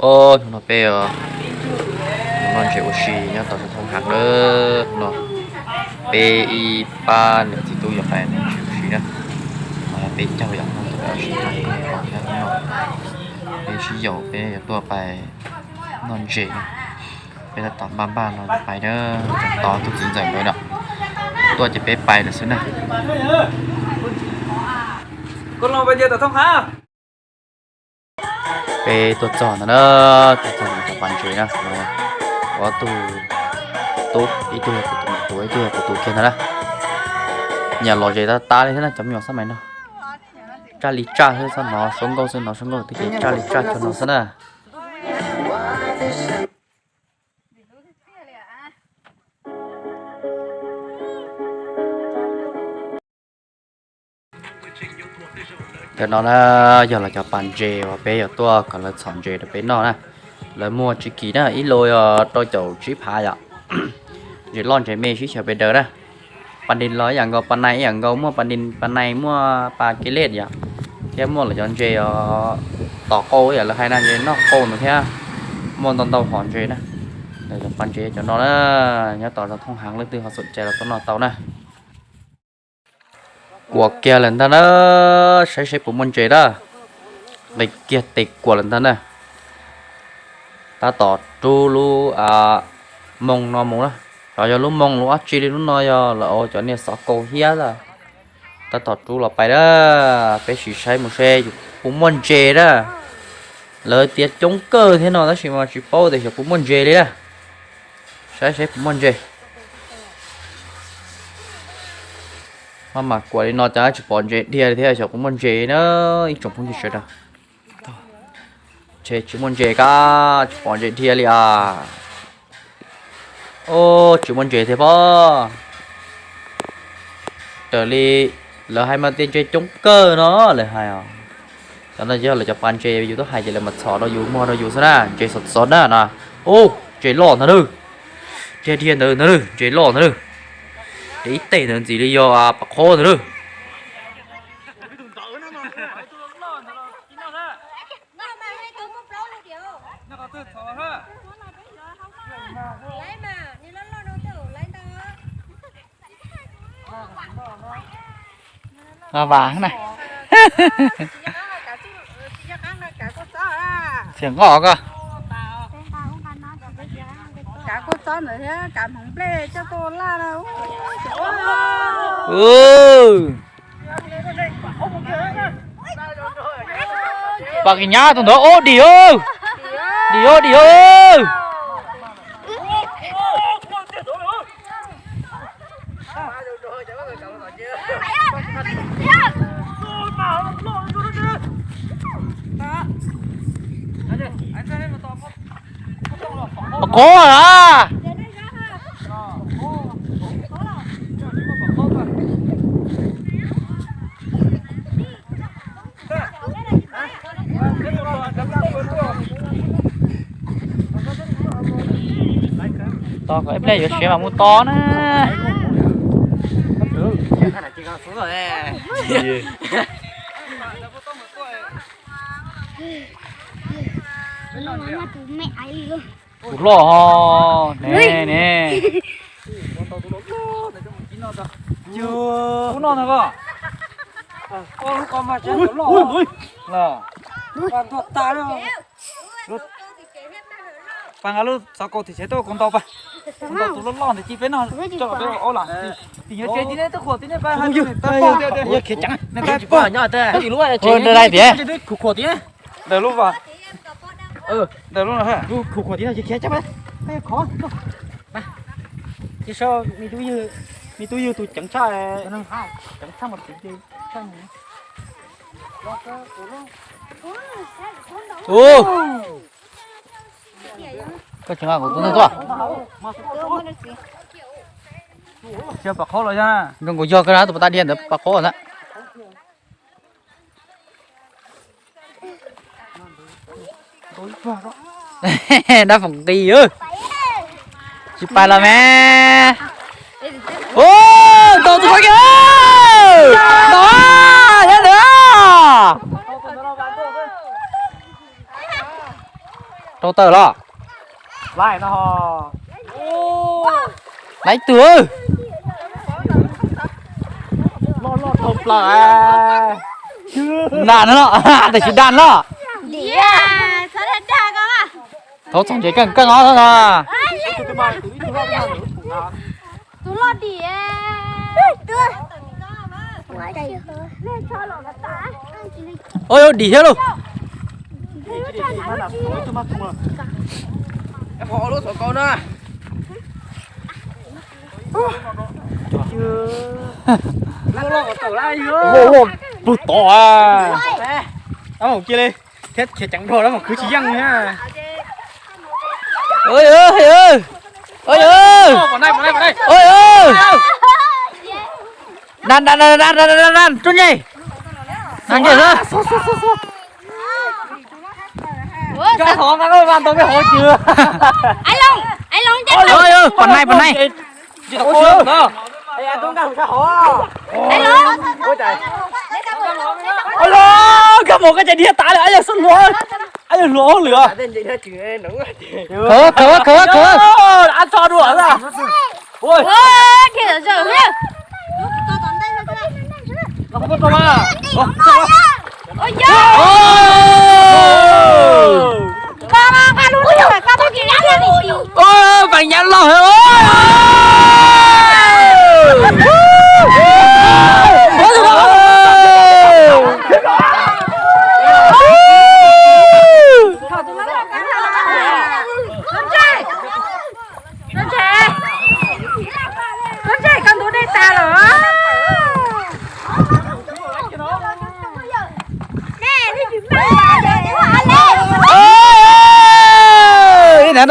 Hnub no peb noj ntses ua si nyob tom zos Thoob Hav lawm no. Peb ib pab niam txiv tub yuav pais noj ntses ua si na. Peb caug yom, hnub no peb sib yaum peb yuav tuaj pais noj ntses na. Peb tab tom npaj npaj no yuav pais na, tos tus txiv ntxawm ntawd no tuaj ces peb pais lawm xwb na. Peb tuaj txog ntawd na, tuaj txog ntawm cov pas ntses na, ob tug tub, ib tug yog kuv tus, ib tug yog kuv tus kiag ntawd na. Nyias los ze tab tab li thiab na cov me nyuam xab mais no. Tsaj li tsaj xwb, txhob hnov suab nkauj xwb, hnov suab nkauj twb ces tsaj li tsaj cov no xwb na. Cov no na yog lawv cov pas ntses uas peb yuav tuaj kom lawv txhom ntses rau peb noj na. Lawv muag tsis kim na, ib lus yog rau caum tsib phav yom. Ntses loj ntses me sib xyaw pes daws na. Pas nris los ib yam nkaus, pas nais ib yam nkaus, muaj pas nris pas nais, muaj pas kev lej yom, thiab muaj lawv cov ntses tom qau ib yam lawv hais na, ntses noj qau ntawd thiab. Muaj ntau ntau hom ntses na. Lawv cov pas ntses cov no na, nyob tom zos Thoob Hav leej twg ho xom cai los tuaj noj tau na. Kuam kiag lawm ntag na, saib saib puas muaj ntses na. Nqis kiag tes kuam lawm ntag na. Tab tom rub lub moo no mus na. Xyov yog lub moo lub dab tsi li, lub no yog lawv ua cov niag xov kaus hiab lawm. Tab tom rub los pais na, peb sim saib mus seb puas muaj ntses na. Lawv tias coob kawg thiab no tab sis mas tsis paub tias xyov puas muaj ntses li na. Saib saib puas muaj ntses. Maj mam kuam li no cas tsis pom ntses dhia li thiab, xyov puas muaj ntses na ib tsoom phooj ywg sawv daws. Ntshe tsis muaj ntses kab, tsis pom ntses dhia li as. Tsis muaj ntses thiab pob. Raws li lawv hais mas tias ntses coob kawg no lawv hais os. Cov no yog lawv cov pas ntses yus twb hais ces lawv mas txhom rau yus muag rau yus xwb na, ntses xov xov na no. Ub, ntses loj ntag na. Dhia dhia ntawd ntag na, ntses loj ntag na. Ces ib teg ntawd ntxim li yog pas qhob ntag na. Vas na. Txiam nqoj koj. Kav kua txob ntawd thiab kav hmoov nplej coj tuaj laj na. Pom kis nyab tus ntawd, ub, dim, dim, dim. Pas qhob a. Tos kom ib pliag yuav siav mas mus tos na. Tus loj ho ne ne. Ub no na koj. Pas nqa lub xov kaus thim tsev tuaj kuv ntaus pas. Kuv ntaus tus loj loj ntawd cia peb noj, coj los peb ua lam. Tim yuav tsev tim nej twb qhuas tim nej pas hais tias nws tab poj. Nws tab poj. Ntawm lub vas. Ntawm lub no, ntawm lub no, lub khuv khuam tim no ces khiav cab pas. Khov. Ces sau me tub ywg, me tub ywg tus ceev tshaj, ceev tshaj mas txiv ces tshaj mus. Ub. Koj tsis nqa kuv tus ntawd tuaj. Tsis yog pas qhob los yog. Nrog kuv yog koj na, tus pas tag dhia ntawd pas qhob na. Dab foom nqis. Tsis pais los me. Ub, ntaus tus qhov kiag. Ntaus, ntaus. Tau tawm los. Laiv tug. Loj loj dhau plaws. Daj no, tam sim daj no. Thov txog ntses keej keej os no. Tus loj dim. Ua dim thiab lauj. Loj loj plug tod. Cia li thiab khiav ceev dhau lawm mas khwv tsis yeej thiab. Dan dan dan dan dan dan, rub nyej. Dan nyej xwb. Cov hov nqa koj vas tau peb hov cw. Pam nai, pam nai. Koj mus koj cais dhia tas lawm, yog xub hluas, yog hluas lwm. Khawv, khawv, khawv, khawv. Pam nyab loj.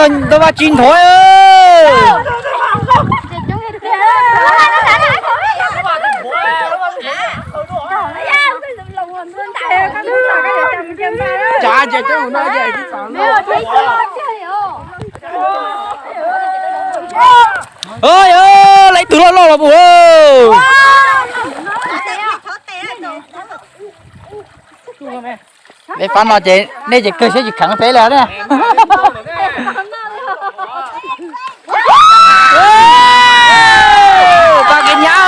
Ntawd vaj tsis nthuav. Lawv ib tug loj loj los puas. Peb fab no ces nej ces kawg siab tsis kheev peb li na. Pab kev nyab.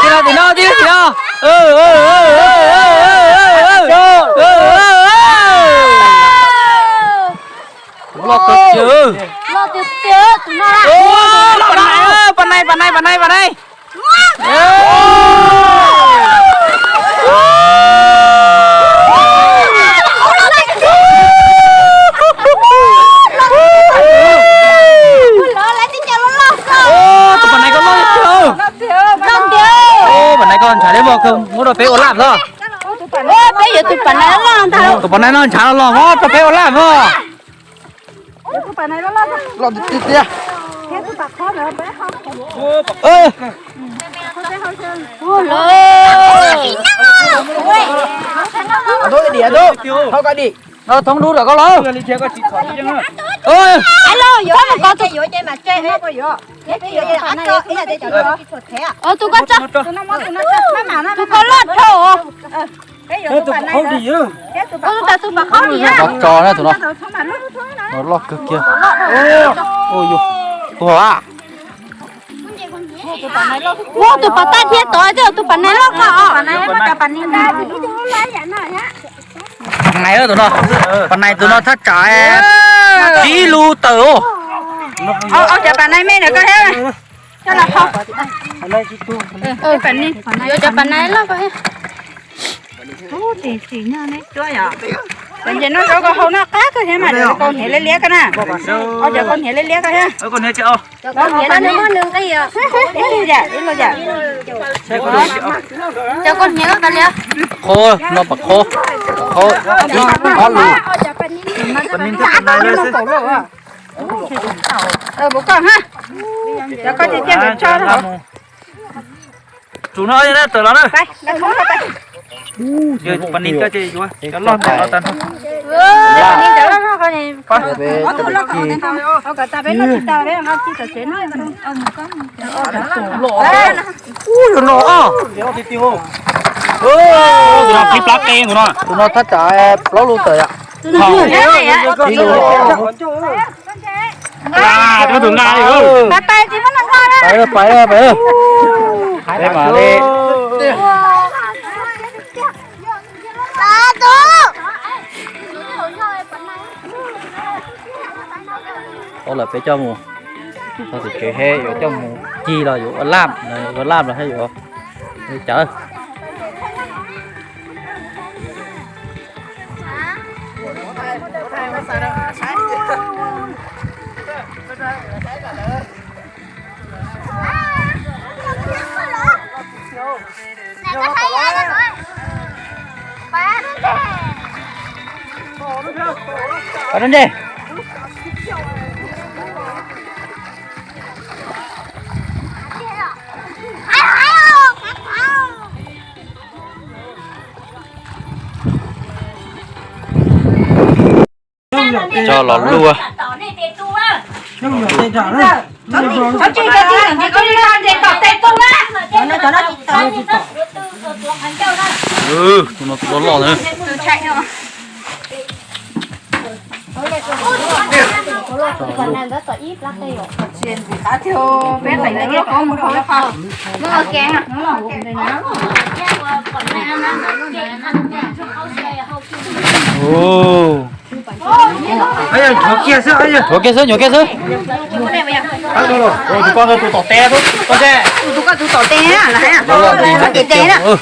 Tij laug tim no, tij laug tim no. Loj kawg kiag. Pam nai, pam nai, pam nai, pam nai. Tus pam nai koj loj tiag. Pam nai koj ntshav li vog kawg, muab rau peb ua laj os. Peb yuav tus pam nai loj ntag. Tus pam nai no ntshav los los muab rau peb ua laj os. Loj tiag tiag. Thoob dub rau koj los. Tus koj tso. Tus koj loj dhau. Tus koj tso na tus no. Loj kawg kiag. Tus a. Ua tus pam nai thiab tod, tus pam nai loj kawg os. Pam nai tus no, pam nai tus no thaj tsam tsib lub tawm. Cov pam nai me ntawm koj thiab. Coj los hau. Yuav cov pam nai loj koj thiab. Cov nce noj zaub koj hau noj qab kawg thiab mas, cov kaus hniav liab liab koj na. Cov kaus hniav liab liab koj thiab. Kaus hniav no nws muaj nws nqi os. Ib lub yam, ib lub yam. Cov kaus hniav koj kav liam. Qhov no pam qhov, qhov ib ob lus. Puas koj ha? Cov koj tiag tiag tso. Tsum no tawm los na. Pam nai cov loj no. Ub, yuav no. Tus no plib plab qe tus no. Tus no thaj tsam plaub lub tawm yom. Ib lub. Tus nqa. Pais, pais, pais. Peb mam li. Tau lawm peb coj mus txog tim tsev, yuav coj mus ci los yuav ua laj, ua laj los yuav li cas. Pais rau ntej. Tso los luaj. Tus no tus loj loj na. Nyuam kiag xwb, nyuam kiag xwb. Tus koj tus tom teb, tus koj tus tom teb na. Tus koj tus tom qab na tus.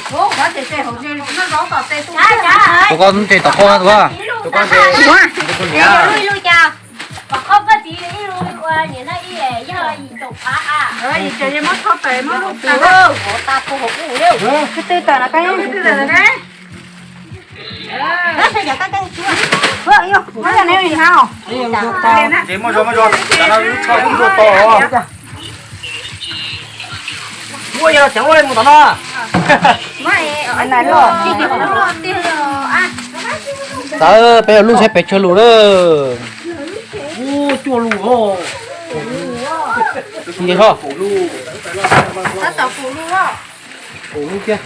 Txawm peb lub saib pes tsawg lus lawm. Ntses ho. Kaum lub thiab.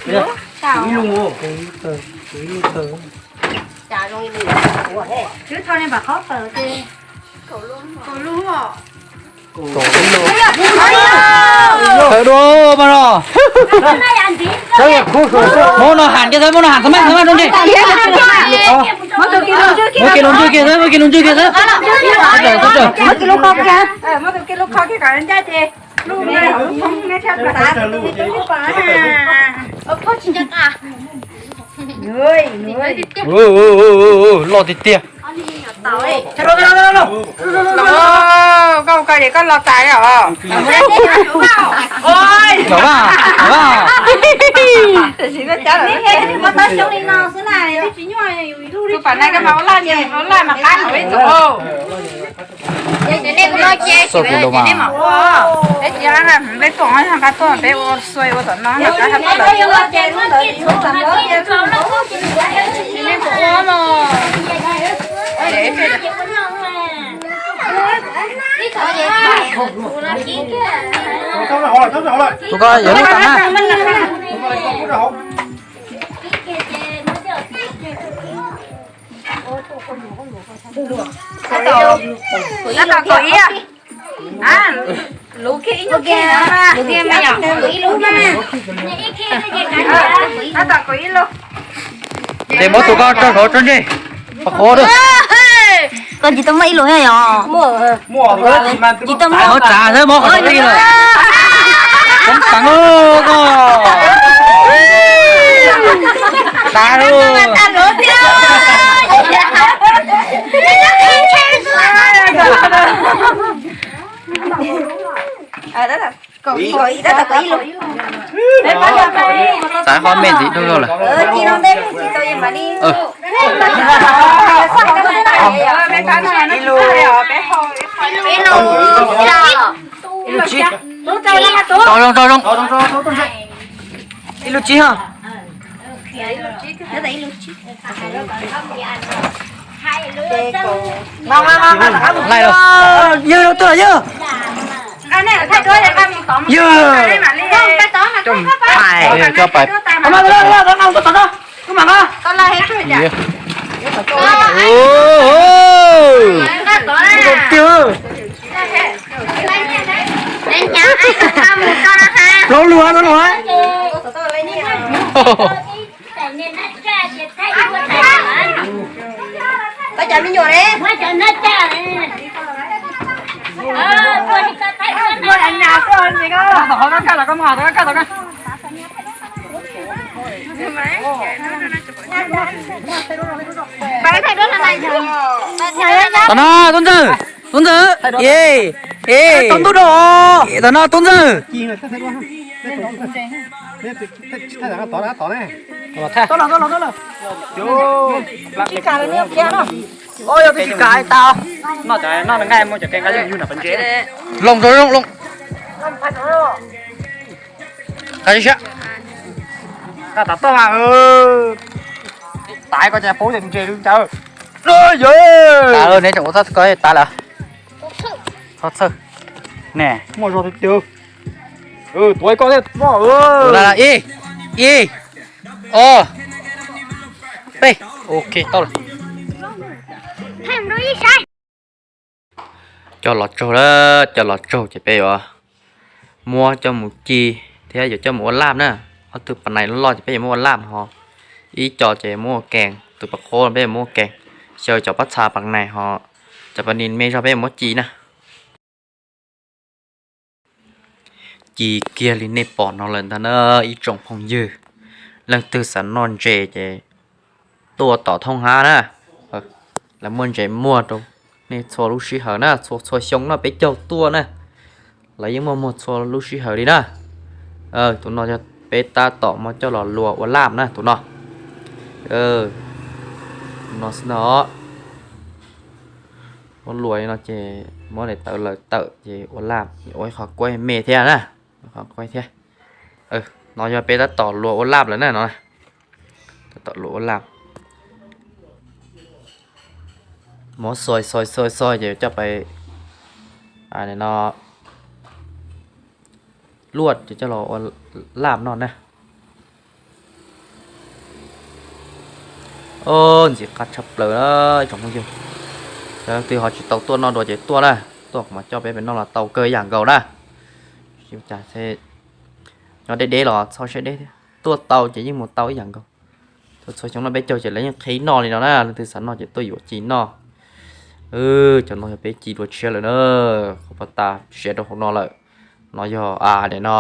Ib lub, ib lub taw. Kaum lub. Tawm dua mas no. Muab no ham kiag xwb, muab no ham xwb mas, xwb mas rau ntej. Muab kiag lub ntswg kiag xwb, muab kiag lub ntswg kiag xwb. Loj tiag tiag. Koj, koj, koj los tas os. Los vaj, los vaj. Tus pam na koj mas ua laj, ua laj mas qab hauv ib txog. Xauj tus lus mas. Peb tsis nqa tuaj, peb ua xua ua tom no. Tus ko yuav lub tas na. Tab tom kaum ib. Tab tom kaum ib lub. Ces muab tus ko rau hauv tso ntseg. Pab qhov dua. Koj tsis tau muaj ib lus thiab yom? Muaj tsav xwb, muab qhov tso ib lawm. Coob tav koj. Tav lawm. Xav qhov me ntxiv dhau lawm. Ib lub tsib. Tso zoo, tso zoo. Ib lub tsib ho. Laij los. Yawg, rau tuaj yawg. Yog, coj pais. Hlob lug no los. Tom no tub ntxawg, tub ntxawg, e, e, tom no tub ntxawg. Yog peb tsis kam tau. Loos rau loos. Qab siab. Qab tas toj mas. Tais koj cas paub tias ntses lwm ntawd. Tas lawm, neb tseem ua txhob koj tas lawm. Txhob txhawj. Ne, muaj zog tiag tiag. Tuav koj thiab. Ib, ib, ob, peb. Ok, tau lawm. Coj los tsaug lawm, coj los tsaug ces peb yuav muab coj mus ci thiab yuav coj mus ua laj na. Ob tug pas nais loj loj ces peb yuav muab ua laj ho. Ib co ces muab ua kees, tus pas qhuav peb yuav muab ua kees. Xyaw cov pob txha pas nais ho, cov pas nais me zog peb yuav muab ci na. Ci kiag li nej pom no lawm ntag na ib tsoom phooj ywg. Leej twg xav noj ntses ces tuaj tom Thoob Hab na. Lawv muaj ntses muag rau nej txhua lub sij hawm na, txhua txhua xyoo no peb caug tuaj na. Lawv yeej muaj muag txhua lub sij hawm li na. Tus no yog peb tab tom muab coj los luas ua laj na tus no. Tus no xwb no. Muab luas li no ces muab daim tawv lawm tawm ces ua laj, ua ib qho kuaib me thiab na. Qhov kuaib thiab. No yog peb tab tom luas ua laj lawm na no. Tab tom luas ua laj. Muab xoi xoi xoi xoi ces coj pais no luaj ces coj los ua laj noj na. Ntxim qab tshaj plaws tsoom phooj ywg. Cov leej twg ho tsis tau tuaj noj dua ces tuaj na, tuaj kuv mam coj peb pem noj los tau kawg yam nkaus na. Nyob deb deb los txhob siab deb thiab, tuaj tau ces yeej mus tau ib yam nkaus. Txhua txhua xyoo no peb caug ces lawv yeej qhib noj li no na, leej twg xav noj ces tuaj yuav ci noj. Cov no yog peb ci dua tshiab lawm na, qhov pas tas siav rau hauv no lawm. No yog a, no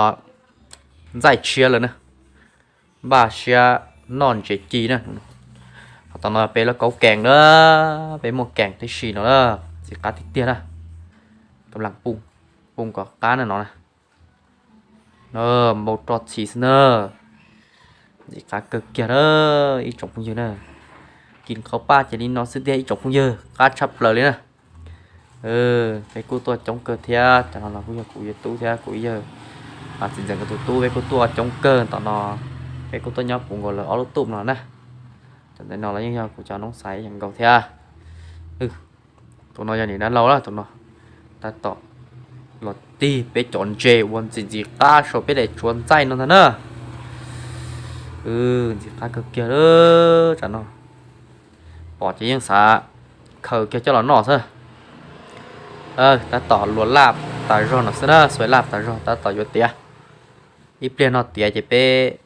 ntxaij tshiab lawm na. Npaj siab noj ntses ci na. Qhov tom no peb lub kaub kees na, peb muaj kees tib si no na, ntxim qab tiag tiag na. Kab lam pooj kom qab na no na. Npau roj txhim xwb na. Ntxim qab kawg kiag na ib tsoom phooj ywg na. Ci qhov paj ces li no xwb tiag ib tsoom phooj ywg, qab tshaj plaws li na. Peb kuj tuaj coob kawg thiab, cov no los kuj yog kuv yawg tub thiab kuv yawg txiv ntxawm nkawd tus tub, peb kuj tuaj coob kawg tom no. Peb kuj tuaj nyob puv nkaus lawv ob lub tuj no na. Cov ntawm no los yeej yog kuv cov noob xaiv ib yam nkaus thiab. Tus no yog niam dab laug na, tus no tab tom los tig peb cov ntses ua ntxim ntxim qab saum peb daim tsuav ntxaij no ntag na. Ntxim qab kawg kiag lawm tsam no. Pom ces yeej xav khaws kiag coj los noj xwb. Tab tom luas laj tas zog no xwb na, xuas laj tas zog tab tom yuav tiav. Ib pliag no tiav ces peb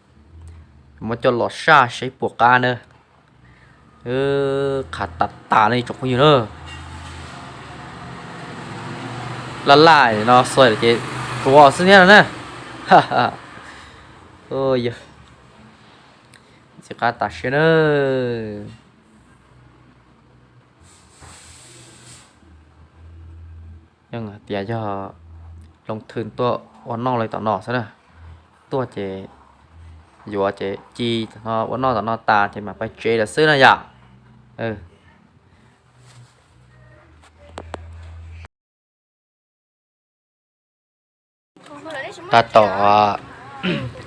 muab coj los saj seb puas qab na. Qhav tas tas li tsoom phooj ywg na. Laj laj no xuas ces tsuav xwb thiab no na. Yog ntxim qab tas siab na. Yeej hais tias yog loo thwm tuaj ua noj li tom no xwb na. Tuaj ces yuav ces ci tom no ua noj tom no tas ces mam pais tsev lawm xwb na yom. Tab tom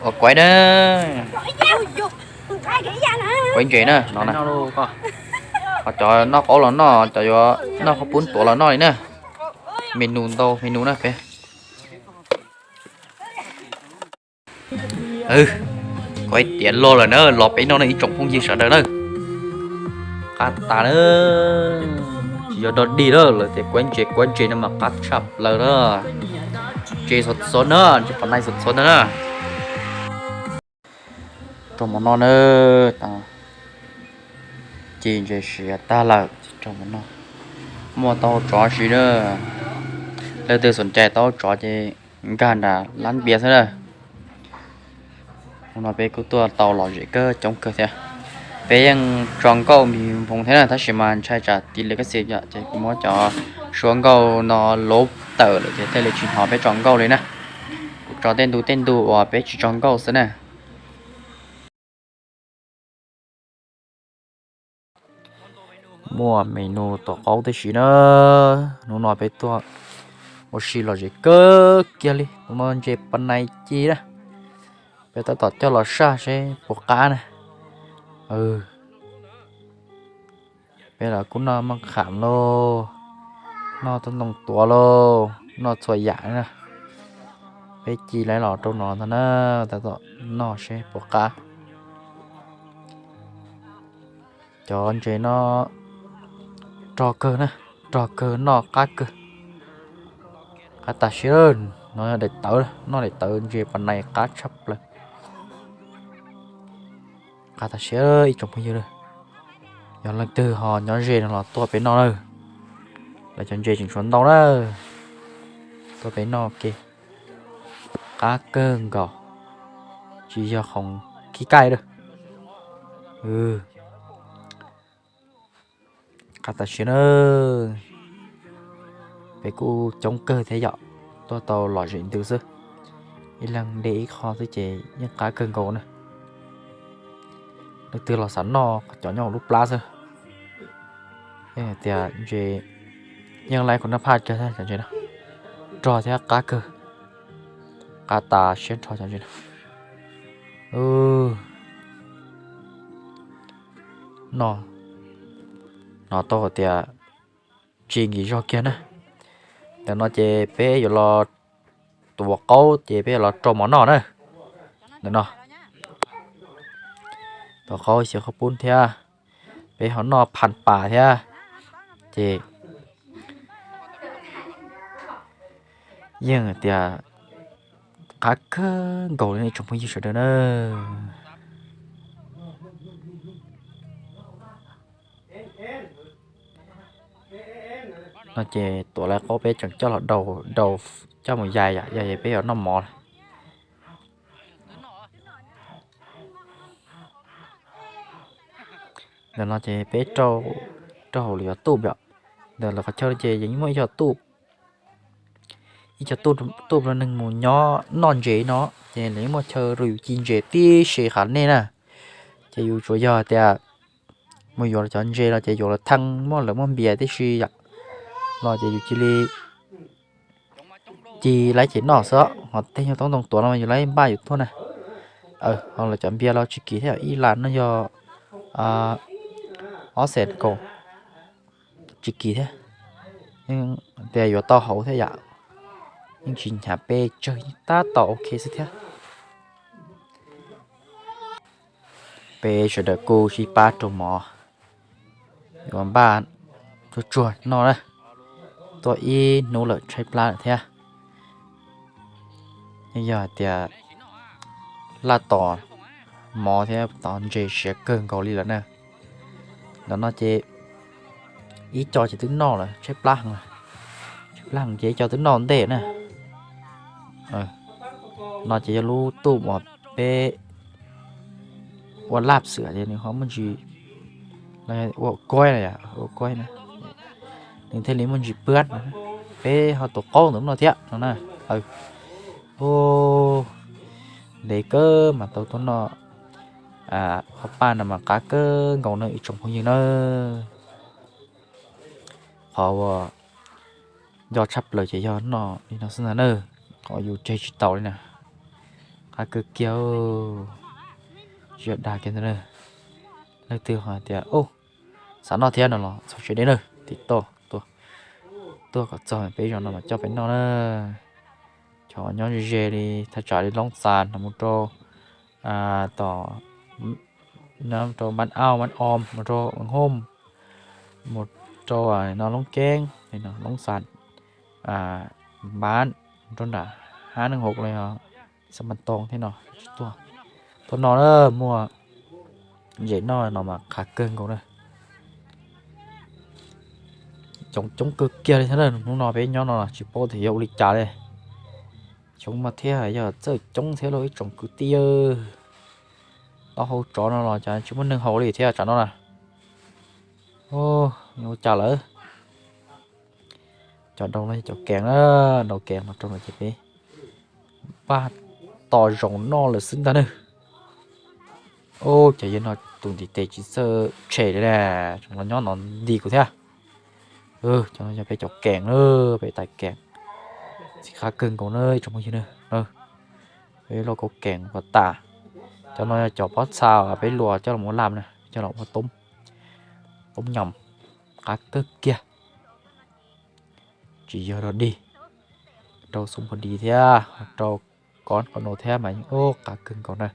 ua kuaib na. Kuaib ntses na no na. Ho cov noj qaub los noj, cov yuav noj qhaub poob tuav los noj li na. Menu ntau menu na peb. Kuv hais tias los lawm na, los peb noj na ib tsoom phooj ywg sawv daws na. Qab tas na, tsis yog dog dig lawm, lawv tias kuab ntses kuab ntses no mas qab tshaj plaws na. Ntses txhua txhua na, ntses pos nai txhua txhua na. Rau mov noj na, ci ntses siav tag lawm, rau mov noj. Muaj tau tsov si na, leej twg xom cai tau tsov ces nkag nram lab npias xwb na. Hnub no peb kuj tuaj tau lom zem kawg coob kawg thiab. Peb yeej tso nkauj me nphoo thiab na, tab sis mas ntshai tsam tiv li kab xis yom, ces kuv muab cov suab nkauj no lov tawm lawm ces thiaj li tsis hnov peb tso nkauj li na. Kuv tso tej ntu tej ntu uas peb tsis tso nkauj xwb na. Muaj menu tuav qaub tib si na. Hnub no peb tuaj ua si lom zem kawg kiag li, hnub no ntses pos nai ci na. Peb tab tom coj los saj seb puas qab na. Peb los kuj noj maj qham lauj, noj toj ntoo tuav lauj, noj txhua yam na. Peb ci lawv los rau no ntag na, tab tom noj seb puas qab. Cov ntses no rog kawg na, rog kawg noj qab kawg. Qab tas siab, no yog daim tawv, noj daim tawv ntses pos nai qab tshaj plaws. Qab tas siab ib tsoom phooj ywg, yog leej twg ho nyob ze no los tuaj peb noj na. Lawv cov ntses tseem tshuav ntau na, tuaj peb noj ke. Qab kawg nkaus, tsis yog khoom khib kaij lawm. Qab tas siab na, peb kuj coob kawg thiab yom, tuaj tau lom zem ntws xwb. Ib leeg de ib qho xwb ces yeej qab kawg nkaus na. Leej twg los xav noj qhov cov nyob hauv lub plab xwb. Yeej hais tias ntses yeej laib kuv naj phaj kawg thiab cov ntses no, rog thiab qab kawg. Qab tas siab nrho cov ntses no. No, hnov tau hais tias tsis nkim zog kiag na. Ntawm no ces peb yuav los tuav qaub ces peb yuav los rau mov noj na. Ntawm no tuav qaub xyaw qhaub poob thiab, peb ho noj phas pas thiab, ces yeej tias qab kawg nkaus li ib tsoom phooj ywg sawv daws na. No ces tuav lawv qaub peb tseem coj los rau, coj mus yais yom, yais peb yuav noj mov lawm. Ntawm no ces peb rau hauv lawv cov tuj yom. Ntawm lawv qhov chaw no ces yeej muaj ib co tuj, ib co tuj rau neeg mus nyob noj ntses no, ces lawv yeej muaj chaw rau yus ci ntses tib si qhov nej na. Ces yus tsuas yog tias mus yuav cov ntses los ces yuav los theej muab lawv muab npias tib si yom, los ces yus cia li ci laib ces noj xwb, ho tej nyuag toob ntoo tuav no yus laib npaj yus tuag na. Ho lawv cov npias los tsis kim thiab, ib las no yog ob xees kaum, tsis kim thiab. Yeej tias yuav tau hauv thiab yom, yeej tsis hnyav pes tsawg, yeej tab tom ok xwb thiab. Peb sawv daws kuj sib pab rau mov, yuav npaj tsuag tsuag noj na, tuaj ib hnub lawm tshaib plab lawm thiab. Yeej yog hais tias laj tos mov thiab tos ntses siav kawg nkaus li lawm na. Ntawm no ces ib co ces twb noj lawm, tshaib plab heev, tshaib plab heev ces ib co twb noj ntej na. No ces yog lub tuj uas peb ua laj xwm ces nws ho muaj ntsis ua kuaib, ua kuaib na, nws thiaj li muaj ntsis pwab. Peb ho tuav qaub ntawm no thiab no na. Ntev kawg mas tau tuaj noj qhov paj no mas qab kawg nkaus na ib tsoom phooj ywg na. Qhov uas nco tshaj plaws ces yog noj li no xwb ntag na, qhov yus tseg tsis tau li na. Qab kawg kiag, tsis yog dag kiag ntag na. Leej twg ho tias xav noj thiab no los txhob tsev deb na, tiv toj tuaj kom txog peb zos no mas coj peb noj na. Cov nyob ze ze li thaj tsam li Loob Xas no mus rau tom, rau Npab Auj, Npab Om, mus rau Npab Hom, mus rau no Loob Keeb, Loob Xas, Npab, rau nram Hab Neeg Hauv los yog Xab Mas Toos thiab no. Tuaj no na, muaj zem noj no mas qab kawg nkaus na. Coob coob kawg kiag li thiab na, hnub no peb nyob no tsis paub tias yog ua li cas li. Coob mas thiab yog txawj coob thiab lauj ib tsoom kwv tij. Taub hau tsov no los cas tsis muaj neeg haus li thiab tsam no na. Ua cas lawm. Cov dau no yog cov kees na, dau kees no rau no ces peb npaj tos zoo noj lawm xwb ntag na. Cov yawg no tus ntiv tes tsis txawj tshem li, tseem los nyob no nti kuv thiab. Cov no yog peb cov kees na, peb tais kees. Txiv qab kawg nkaus na ib tsoom phooj ywg na. Peb lauj kaub kees pas tas. Cov no yog cov pob txha peb luas coj los ua laj na, coj los ua toob, toob nyoos, qab kawg kiag. Tsis yog rau dig, rau xoo pov dis thiab rau kov qhov no thiab mas yeej ua qab kawg nkaus na.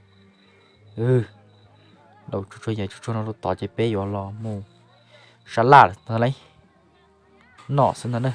Dau tsuag tsuag yam tsuag tsuag no rau tod ces peb yuav los mus sab laj lawm ntag lauj. Noj xwb ntag na.